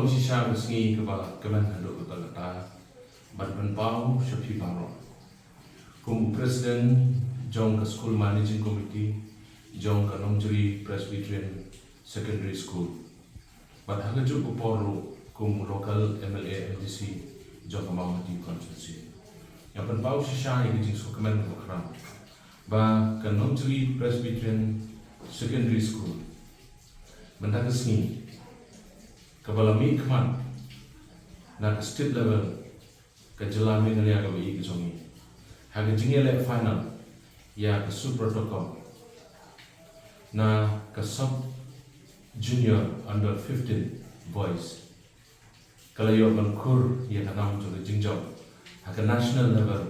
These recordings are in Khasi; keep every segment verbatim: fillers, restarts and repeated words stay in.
Shisha ka sngi kaba kmen haduh katta katta ban pynpaw sha phi baroh kum u president jong ka school managing committee jong ka Nongjri Presbyterian Secondary School. Bad ha kajuh ka por ruh kum u local M L A M D C jong ka Mawhati constituency, nga pynpaw shisha ïa ka jingsngewkmen kaba khraw ba ka Nongjri Presbyterian Secondary School mynta ka sngi kaba la mih khmat na ka state level ka jylla Meghalaya kaba ïeit ka jong ngi ha ka jingïaleh final ïa ka Super Tokop na ka sub junior under fifteen boys. Ka la ïoh ban khur ïa ka nam jong ka jingjop ha ka national level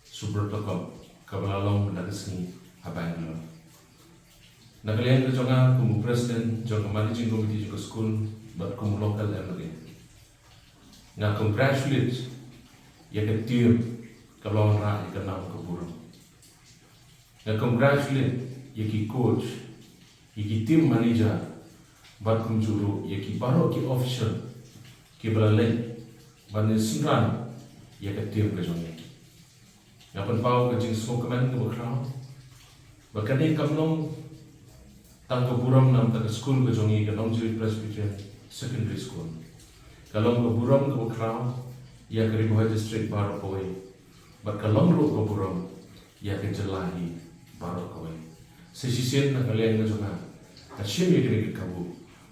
Super Tokop kaba la long mynta ka sngi ha Bangalore. Na ka liang ka jong nga kum u president jong ka managing committee jong ka school bad kum u local M L A, nga congratulate ïa ka team kaba la wanrah ïa ka nam ka burom. Nga congratulate ïa ki coach, ïa ki team manager bad kumjuh ruh ïa ki baroh ki official kiba la leit ban ïasynran ïa ka team ka jong ngi. Nga pynpaw ka jingsngewkmen kaba khraw ba kane kam long tang ka burom na ka bynta ka skul ka jong ngi, ka Nongjri Presbyterian Secondary School. Ka long ka burom kaba khraw ïa ka Ri Bhoi District baroh kawei bad ka long ruh ka burom ïa ka jylla hi baroh kawei. Sa shisien na ka liang ka jong nga, nga shim ïa kane ka kabu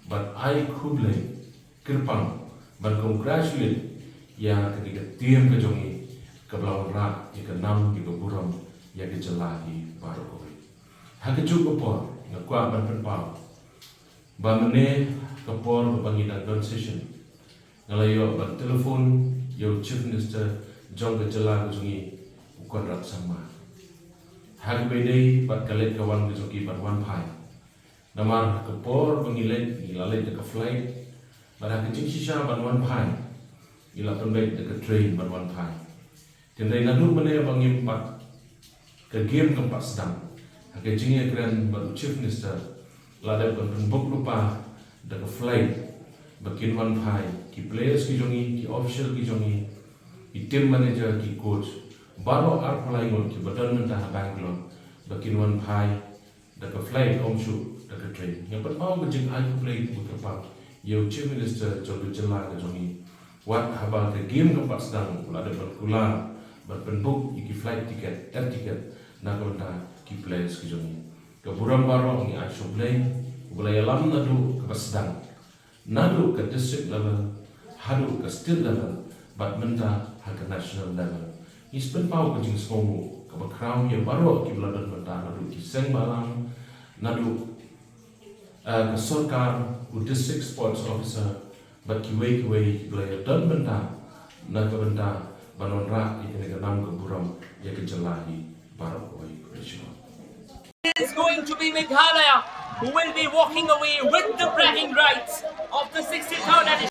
ban ai khublei kyrpang, ban congratulate ïa kane ka team ka jong ngi kaba la wanrah ïa ka nam, ïa ka burom ïa ka jylla hi baroh kawei. Ha kajuh ka por nga kwah ban pynpaw ba mynne ka por kaba ngi dang don session, nga la ïoh ban telephone ïa u Chief Minister jong ka jylla ka jong ngi, u Conrad Sangma, ha kaba ïadei bad ka leit ka wan ka jong ki ban wan phai. Namar ka por ba ngi leit, ngi la leit da ka flight, bad ha ka jingshisha ban wan phai ngi la pynbeit da ka train ban wan phai. Hynrei naduh mynne ba ngim pat, ka game kam pat sdang, ha ka jingïakren bad u Chief Minister la dep ban pynbook lypa da ka flight ba kin wan phai ki players ki jong ngi, ki official ki jong ngi, ki team manager, ki coach, baroh arphew lai ngut kiba don mynta ha Bangalore ba kin wan phai da ka flight, ym shuh da ka train. Nga pynpaw ka jingai khublei kaba kyrpang ïa u Chief Minister jong ka jylla ka jong ngi. Wat haba ka game kam pat sdang u la dep ban kular ban pynbook ïa ki flight ticket, air ticket na ka bynta ki players ki jong ngi. Ka burom baroh ngi ai shuh Blei uba la ïalam naduh kaba sdang, naduh ka district level haduh ka state level bad mynta ha ka national level. Ngi sa pynpaw ka jingsngewnguh kaba khraw ïa baroh kiba la don mynta, naduh ki seng bhalang, naduh, eh, ka sorkar, u district sports officer bad kiwei kiwei kiba la ïadon mynta na ka bynta ban wanrah ïa kane ka nam ka burom ïa ka jylla hi baroh kawei. Khublei shibun. Is going to be Meghalaya, who will be walking away with the bragging rights of the sixty-third edition.